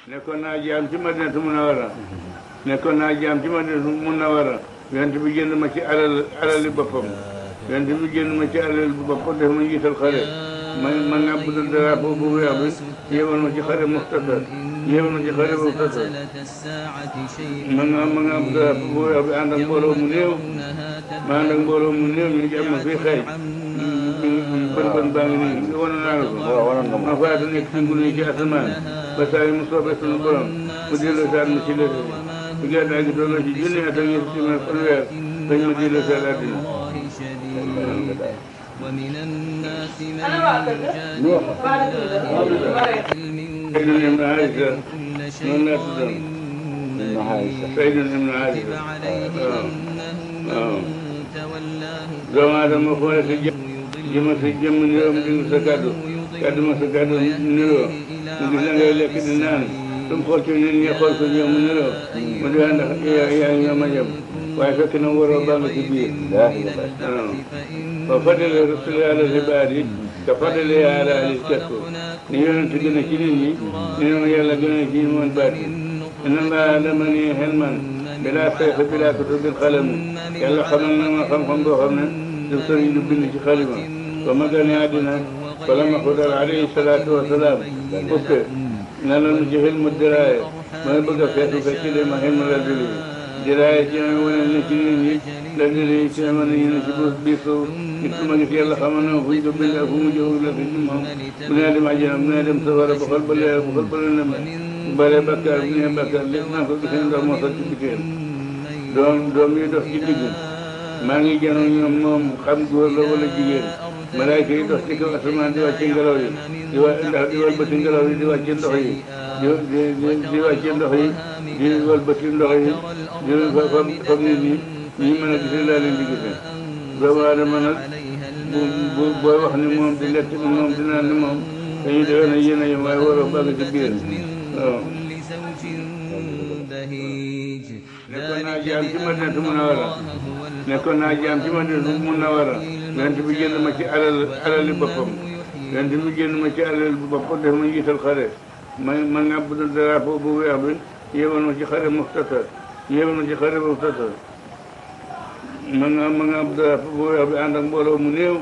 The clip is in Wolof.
nekkoon naa jaam ci Madinatu Munawara nekkoon naa jaam ci Madinatu Munawara yonent bi jënd ma ci alali boppam yonent bi jënd ma ci alali boppam def ma njiital xare ma ngàbb drapeau bu weex bi yebal ma ci xare Muxtasar yebal ma ci xare Muxtasar ma ngàbb drapeau bu weex bi ànd ak mbooloo mu néew ma ànd ak mbooloo mu néew ñu jàmm fii xëy bën baa ngi nii wane naa la ko ma faatu nekk ci ngunu yi ci asamaan ba saa yi mu soobee sunu borom mu delloo saat ma ci lëf bi gàddaa gi tolloo ci junni at ak ñetti téeméer fanweer dañ ma delloo saat àddina ومن الناس من يجادل سيد بن عائشة من لا تدم سيد بن عائشة doomu aadama xoole sa jëma sa jëmm niroom di sa kàddu ma sa kàddu niroo mu gis la ngay lekk di naan su mu xool ci nit ñi xool ko ñoom mu niroo mu di ndax yaa ngi ñoom a jëm waaye fekk na waroo baa nga ci biir fa fadale rasul ala xibaar yi ka fadale ala ahli kasku ni yonent gën a ci nit ñi ni noonu yàlla gën a ci moon baati inna allaha lamani xelman bilaa sayf bilaa kutubin xalam yàlla xamal na ma xam-xam boo xam ne du sëriñ du bind ci xalima ba ma gane àddina wala ma ko dal alayhi salaatu wa salaam uppe na la nu ci xilmu diraaye mooy bëgg a feetu fekk de ma xilmu la dili diraaye ci may wane ne ci nit ñi la dili ci ma ne ñu ne ci biir suuf nit ku ma gis yàlla xamal na ma fu ñu ko bind ak fu mu jóg la fi ci moom bu nee dem àjjana bu nee dem safara bu xol ba leer bu xol ba lëndëm bu baree bakkaar bu nee bakkaar lépp naa ko gisee ndox moo sotti ci biir doom yi dox ci digg maa ngi janoo ñoom moom xam góor la wala jigéen malaayka yi dox ci kaw asamaan di wàcce ngelaw yi di walbati ngelaw yi di wàcce ndox yi di wàcce ndox yi di walbati ndox yi di fab nit ñi ñi mën a gisee laa leen di gisee doomu aadama nag booy wax ni moom di lekk ni moom di naan ni moom dañuy defee ne yéen a yem waaye waroo bàgg ci biir waaw nekkoon naa jaam ci Madinatu Munawara nekkoon naa jaam ci Madinatu Munawara yonent bi jënd ma ci alali boppam yonent bi jënd ma ci alali boppam def ma njiital xare ma ngàbb drapeau bu weex bi yebal ma ci xare Muxtasar ma ngàbb drapeau bu weex bi ànd ak mbooloo mu néew